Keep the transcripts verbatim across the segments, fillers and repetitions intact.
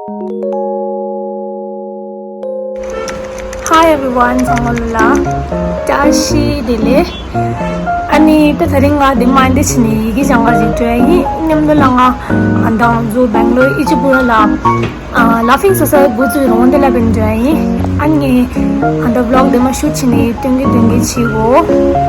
Hi everyone, ཚང་མ་ལ་བཀྲ་ཤིས་བདེ་ལེགས། ཨ་ནི་ད་དེ་རིང་ང་འདི་མ་འདི་ཕྱིན་ནས་ཡི་གེ་སྦྱང་ག་ཞིག་འགྲོ་ཡ་ཡིན། མཉམ་དུ་ལ་ང་ཨ་དང་ཛུ་སྦེང་ལོར་ཨི་ཅི་པུ་ར་ལ་ཨ་ལ་ཕིང་སོ་སོའི་བུ་ཚོའི་རོང་དེ་ལ་བན་འགྲོ་ཡ་ཡིན། ཨ་ནི་ཨ་ད་བི་ལོག་འདི་མ་ཤུ་ཊི་བྱས་ནས་སྟོན་གི་སྟོན་གི་བྱེད་གོ།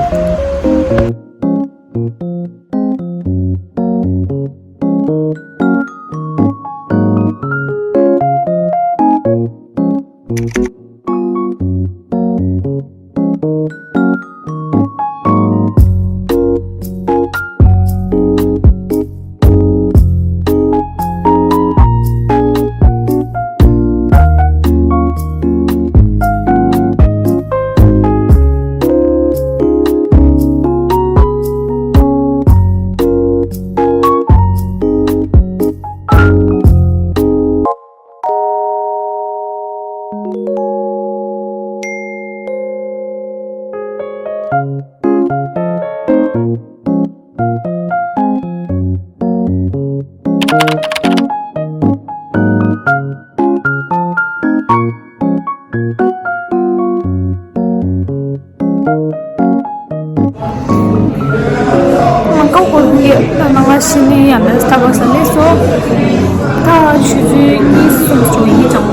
ང་ཀའོ་ཀོ་ལུང་གི་ནང་ང་ཕྱི་ནས་ཡང་ན་སི་ཊར་བྷག་སི་ལ་སླེབས་སོང་། ད་ཆུ་ཚོད་གཉིས་གསུམ་ཙམ་ཡིན་ཙང་